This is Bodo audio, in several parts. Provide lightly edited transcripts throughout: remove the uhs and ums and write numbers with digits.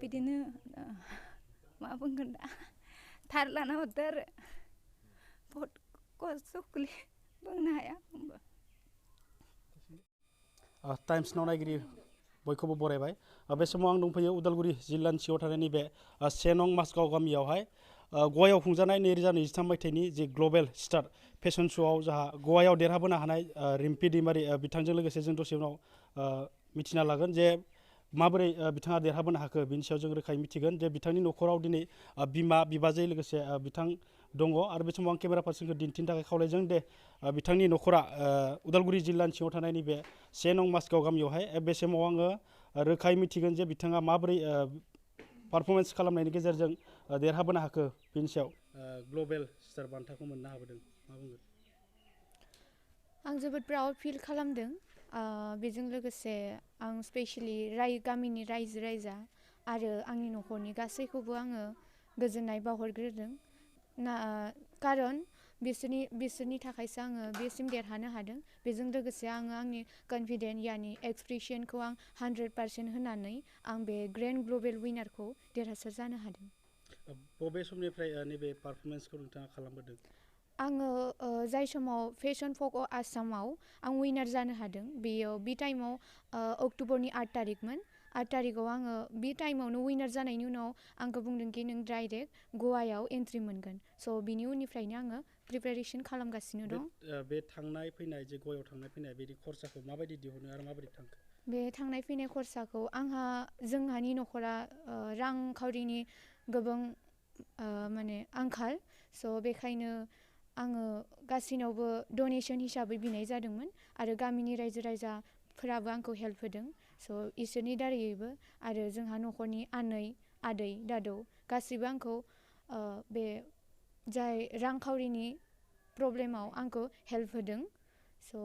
बिदिनो मा बुंगोन दा थार लाना हरदो आरो बहुत खस्थ' गोलैयो बुंनो हाया आंबो। टाइम्स नाव नायगिरि बयखौबो बरायबाय। बे समाव आं दंफैयो उदालगुरि जिल्लानि सिङाव थानाय नैबे 1 नं मासगाव गामियावहाय गवायाव खुंजानाय 2023 मायथाइनि जे ग्लबेल स्टार फेशन श'आव जोंहा गवायाव देरहाबोनो हानाय रिम्पि दैमारि बिथांजों लोगोसे जों दसे उनाव मिथिना लागोन जे माबोरै बिथाङा देरहाबोनो हाखो बिनि सायाव जों रोखायै मिथिगोन जे बिथांनि न'खराव दिनै बिमा बिबाजै लोगोसे बिथां दङ आरो बे समाव आं केमेरा पार्सनखौ दिन्थिनो थाखाय खावलायदों दे बिथांनि न'खरा उदालगुरि जिल्लानि सिङाव थानाय नैबे 1 नं मासगाव गामियावहाय बे समाव आङो रोखायै मिथिगोन जे बिथाङा माबोरै पारफरमेन्स खालामनायनि गेजेरजों देरहाबोनो हाखो बिनि सायाव ग्लबेल स्टार बान्थाखौ मोननो हाबोदों मा बुंगोन? आं जोबोद प्राउड फिल खालामदों। बेजों लोगोसे आं स्पेशली गामिनि रायजो राजा आरो आंनि न'खरनि गासैखौबो आङो गोजोननाय बावहरग्रोदों खारन बिसोरनि थाखायसो आङो बेसिम देरहानो हादों। बेजों लोगोसे आङो आंनि कन्फिडेन्ट यानि एक्सप्रेसनखौ आं 100% होनानै आं बे ग्रेन्ड ग्लबेल विनारखौ देरहासार जानो हादों। बबे समनिफ्राय नैबे पारफरमेन्सखौ नोंथाङा खालामबोदों? आङो जाय समाव फेशन फक आसामाव आं विनार जानो हादों बेयो बे टाइमाव अक्ट'बरनि 8 तारिखमोन। 8 तारिखआव आङो बे टाइमावनो विनार जानायनि उनाव आंखौ बुंदों कि नों डाइरेक्ट गवायाव एन्ट्रि मोनगोन। स' बिनि उननिफ्रायनो आङो प्रिपेरेसन खालामगासिनो दं। बे थांनाय फैनाय जे गवायाव थांनाय फैनाय बेनि खरसाखौ माबायदि दिहुनो आरो माबायदि थांखो? बे थांनाय फैनाय खरसाखौ जोंहानि न'खरा रांखावरिनि गोबां माने आंखाल। स' बेखायनो आङो गासैनावबो डनेसन हिसाबै बिनाय जादोंमोन आरो गामिनि रायजो राजाफोराबो आंखौ हेल्प होदों। स' इसोरनि दारैबो आरो जोंहा न'खरनि आदै दादौ गासैबो आंखौ बे जाय रांखावरिनि प्रब्लेमाव आंखौ हेल्प होदों। स'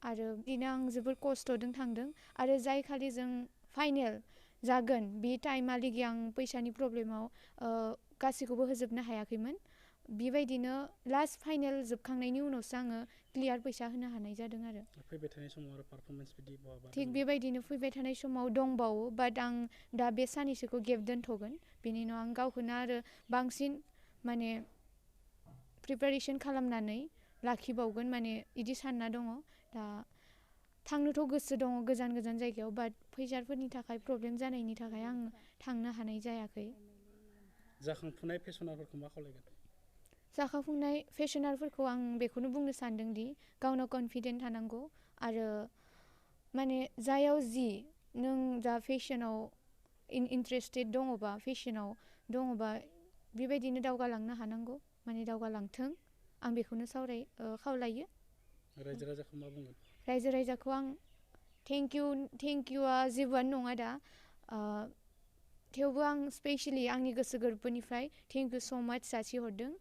आरो बिदिनो आं जोबोर खस्थ'जों थांदों आरो जाय खालि जों फाइनेल जागोन बे टाइमहालागै आं फैसानि प्रब्लेमाव गासैखौबो होजोबनो हायाखैमोन। बेबायदिनो लास्ट फाइनेल जोबखांनायनि उनावसो आङो क्लियार फैसा होनो हानाय जादों आरो। फैबाय थानाय समाव आरो पारफरमेन्स बिदि बहाबा थिग बेबायदिनो फैबाय थानाय समाव दंबावो बाट आं दा बे साननैसोखौ गेप दोनथ'गोन। बेनि उनाव आं गावखौनो आरो बांसिन माने प्रिपेरेसन खालामनानै लाखिबावगोन माने बिदि सानना दङ। दा थांनोथ' गोसो दङ गोजान गोजान जायगायाव बाट फैसाफोरनि थाखाय प्रब्लेम जानायनि थाखाय आं थांनो हानाय जायाखै। जाखांफुनाय फेशनारफोरखौ मा खावलायगोन? जाखांफुनाय फेशनारफोरखौ आं बेखौनो बुंनो सानदों दि गावनाव कन्फिडेन्ट थानांगौ आरो माने जायाव जि नों जा फेशनाव इन्ट्रेस्टेड दङबा फेशनाव दङबा बेबायदिनो दावगालांनो हानांगौ माने दावगालांथों आं बेखौनो खावलायो। रायजो राजाखौ मा बुंगोन? रायजो राजाखौ आं थेंक इउआ जेबोआनो नङा दा थेवबो आं स्पेशली आंनि गोसो गोरबोनिफ्राय थेंक इउ स' माच जासिहरदों।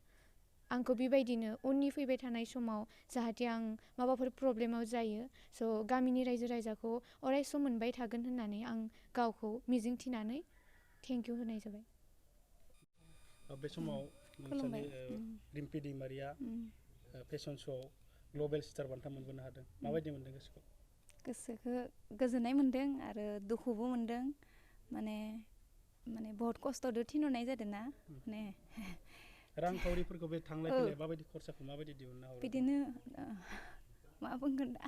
आंखौ बेबायदिनो उननि फैबाय थानाय समाव जाहाथे आं माबाफोर प्रब्लेमाव जायो स' गामिनि रायजो राजाखौ अरायसम मोनबाय थागोन होननानै आं गावखौ मिजिंथिनानै थेंक इउ होनाय जाबाय। बे समाव नोंसोरनि रिम्पि दैमारिया फेशन श'आव ग्लबेल स्टार बान्था मोनबोनो हादों माबायदि मोनदों गोसोखौ? गोसोखौ गोजोननाय मोन्दों आरो दुखुबो मोन्दों माने बहुत खस्थ'जों थिनहरनाय जादों ना माने रांखावरिफोरखौ बे थांलाय फैलाय माबायदि खरसाखौ माबायदि दिहुननो हायो? बिदिनो मा बुंगोन दा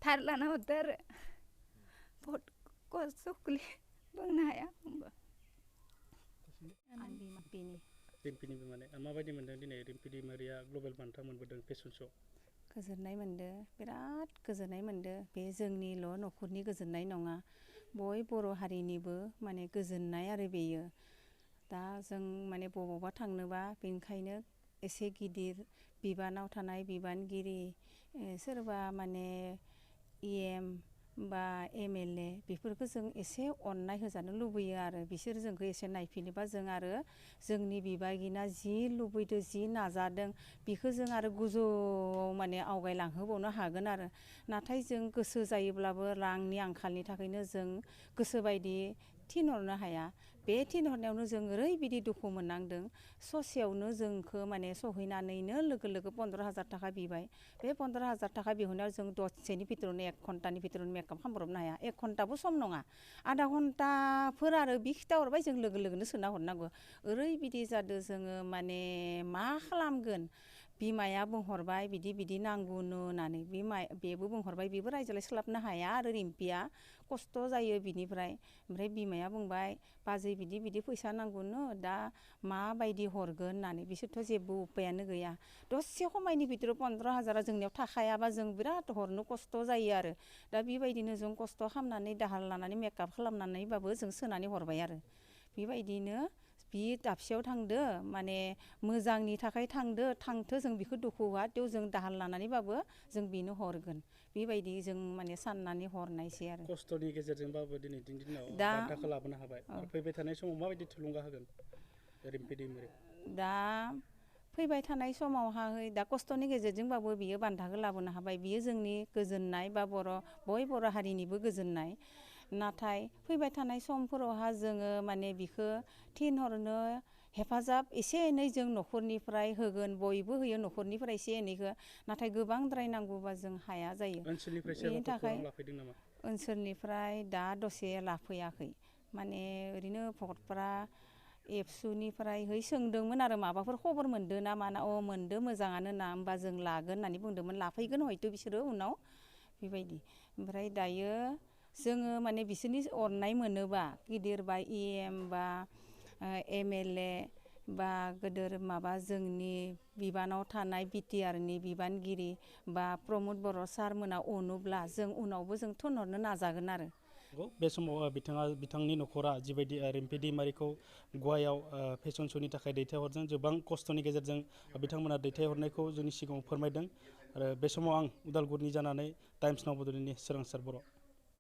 थार लाना हरदो आरो बहुत खस्थ' गोलैयो बुंनो हाया आंबो। रिम्पिनि माने माबायदि मोनदों दिनै रिम्पि दैमारिया ग्लबेल बान्था मोनबोदों फेशन श'? गोजोननाय मोनदों बिराद गोजोननाय मोनदों। बे जोंनिल' न'खरनि गोजोननाय नङा बर' हारिनिबो माने गोजोननाय आरो बेयो। दा जों माने बबावबा थांनोबा बेनिखायनो एसे गिदिर बिबानाव थानाय बिबानगिरि सोरबा माने EM बा MLA बेफोरखौ जों एसे अननाय होजानो लुबैयो आरो बिसोर जोंखौ एसे नायफिनोबा जों आरो जोंनि बिबागिना जि लुबैदों जि नाजादों बेखौ जों आरो गोजौआव माने आवगायलांहोबावनो हागोन आरो। नाथाय जों गोसो जायोब्लाबो रांनि आंखालनि थाखायनो जों गोसोबायदि थिनहरनो हाया बे थिनहरनायावनो जों ओरैबायदि दुखु मोननांदों ससेयावनो जोंखौ माने सहैनानैनो लोगो लोगो 15,000 थाखा बिबाय बे 15,000 थाखा बिहरनायाव जों दसेनि भितरावनो 1 घन्टानि भितरावनो मेकआप खालामब्रबनो हाया 1 घन्टाबो सम नङा आधा घन्टाफोर आरो बि खिथा हरबाय जों लोगो लोगोनो सोना हरनांगौ ओरैबायदि जादों जोङो माने मा खालामगोन बिमाया बुंहरबाय बिदि बिदि नांगौनो होननानै बेबो बुंहरबाय बेबो रायजोलाय सोलाबनो हाया आरो रिम्पिया खस्थ' जायो बिनिफ्राय ओमफ्राय बिमाया बुंबाय बाजै बिदि बिदि फैसा नांगौनो दा माबायदि हरगोन होननानै बिसोरथ' जेबो उपायानो गैया दसे खमायनि भितराव 15,000 जोंनियाव थाखायाबा जों बिराद हरनो खस्थ' जायो आरो दा बेबायदिनो जों खस्थ' खालामनानै दाहार लानानै मेकआप खालामनानैबाबो जों सोनानै हरबाय आरो बेबायदिनो बि दाबसेयाव थांदो माने मोजांनि थाखाय थांथो जों बेखौ दुखु होआ थेव जों दाहार लानानैबाबो जों बेनो हरगोन बेबायदि जों माने साननानै हरनायसै आरो खस्थ'नि गेजेरजोंबाबो दिनैनि दिनाव दा बान्थाखौ लाबोनो हाबाय आरो फैबाय थानाय समाव माबायदि थुलुंगा होगोन रिम्पि दैमारि दा फैबाय थानाय समावहाय दा खस्थ'नि गेजेरजोंबाबो बियो बान्थाखौ लाबोनो हाबाय बियो जोंनि गोजोननाय बा बर' हारिनिबो गोजोननाय नाथाय फैबाय थानाय समफोरावहा जोङो माने बिखौ थिनहरनो हेफाजाब एसे एनै जों न'खरनिफ्राय होगोन बयबो होयो न'खरनिफ्राय एसे एनैखौ नाथाय गोबांद्राय नांगौबा जों हाया जायो बेनि थाखाय ओनसोलनिफ्राय दा दसे लाफैयाखै माने ओरैनो भकतपारा एबसुनिफ्राय सोंदोंमोन आरो माबाफोर खबर मोनदो ना माना मोनदो मोजाङानो ना होमबा जों लागोन होननानै बुंदोंमोन लाफैगोन हयथ' बिसोरो उनाव बेबायदि ओमफ्राय दायो जोङो माने बिसोरनि अननाय मोनोबा गिदिर बा EM बा MLA बा गोदोर माबा जोंनि बिबानाव थानाय BTRनि बिबानगिरि बा प्रमद बर' सारमोना अनोब्ला जों उनावबो जों थोनहरनो नाजागोन आरो बे समाव बिथांनि न'खरा जिबायदि रिम्पि दैमारिखौ गवायाव फेशन श'नि थाखाय दैथायहरदों गोबां खस्थ'नि गेजेरजों बिथांमोना दैथायहरनायखौ जोंनि सिगाङाव फोरमायदों आरो बे समाव आं उदालगुरिनि जानानै टाइम्स नाव बड'लेण्डनि सोरांसार बर'